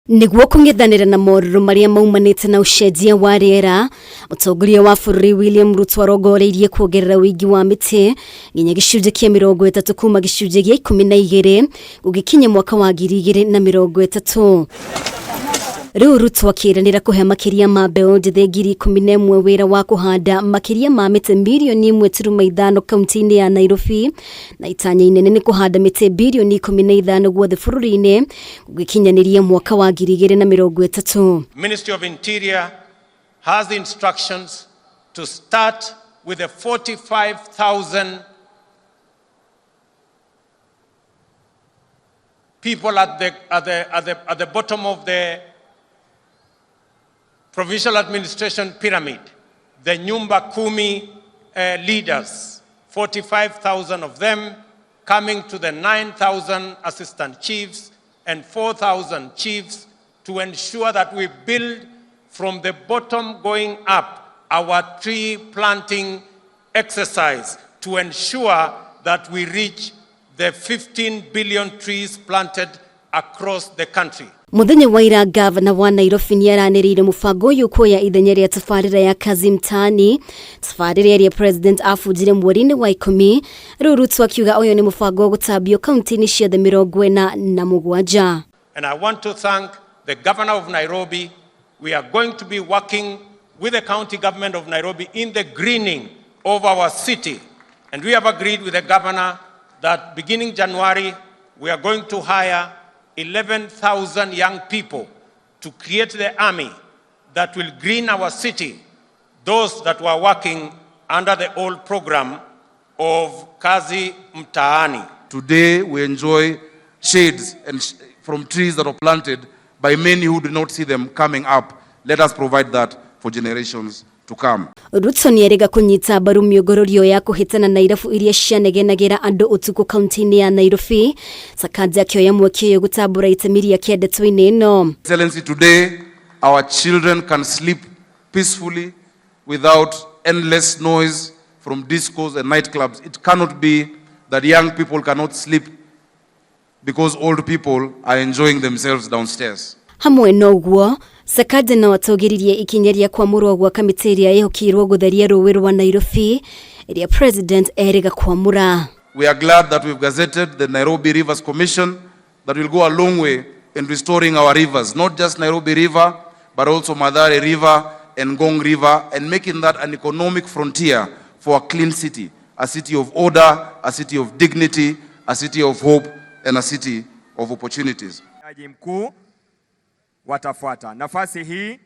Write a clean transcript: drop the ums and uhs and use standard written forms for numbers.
Nĩguo kũng'ethanĩra na morũrũ marĩa maumanĩte na ũcenjia wa rĩera, mũtongoria wa bũrũri William Ruto arongoreirie kuongerera ũingĩ wa mĩtĩ nginya gĩcunjĩ kĩa 30 kuma gĩcunjĩ gĩa 12 gũgĩkinya mwaka wa 2030. Rĩu Ruto akĩranĩra kũhe makĩria ma mbeũ njĩthĩ 11,000 wĩra wa kũhanda makĩria ma mĩtĩ mirioni 1.5 kaunti-inĩ ya Nairobi, na itanya inene nĩ kũhanda mĩtĩ birioni 15 guothe bũrũri-inĩ gũgĩkinyanĩria mwaka wa 2030. Ministry of Interior has the instructions to start with the 45,000 people at the bottom of the provincial administration pyramid, the Nyumba Kumi leaders, 45,000 of them coming to the 9,000 assistant chiefs and 4,000 chiefs to ensure that we build from the bottom going up our tree planting exercise to ensure that we reach the 15 billion trees planted across the country. Muthenya wa ira, gavana wa Nairobi nĩ aranĩrĩire mũbango ũyũ kuoya ithenya rĩa tabarĩra ya Kazi Mtaani, tabarĩra ĩrĩa president abunjire mweri-inĩ wa 10. Rĩu Ruto akiuga ũyũ nĩ mũbango wa gũtambio kaunti-inĩ ciothe 47. And I want to thank the governor of Nairobi. We are going to be working with the county government of Nairobi in the greening of our city. And we have agreed with the governor that beginning January, we are going to hire 11,000 young people to create the army that will green our city, those that were working under the old program of Kazi Mtaani. Today, we enjoy shades and from trees that were planted by many who do not see them coming up. Let us provide that for generations to come. Ruto nĩ erĩga kũnyita mbaru mĩongororio ya kũhĩtana na irabu iria cianegenagĩra andũ ũtukũ kaunti-inĩ ya Nairobi, Sakaja akĩoya mweke ũyũ gũtambũra itemi rĩake ndeto-inĩ ĩno. Excellency, today our children can sleep peacefully without endless noise from discos and nightclubs. It cannot be that young people cannot sleep because old people are enjoying themselves downstairs. Hamwe na ũguo, Sakaja no atũgĩririe ikinya rĩa kwamũrwo gwa kamĩtĩ ĩrĩa ĩhokeirwo gũtheria rũĩ rwa Nairobi, ĩrĩa president erĩga kwamũra. We are glad that we've gazetted the Nairobi Rivers Commission that will go a long way in restoring our rivers, not just Nairobi River, but also Mathare River and Ngong River, and making that an economic frontier for a clean city, a city of order, a city of dignity, a city of hope, and a city of opportunities. Jaji mkuu watafuata nafasi hii.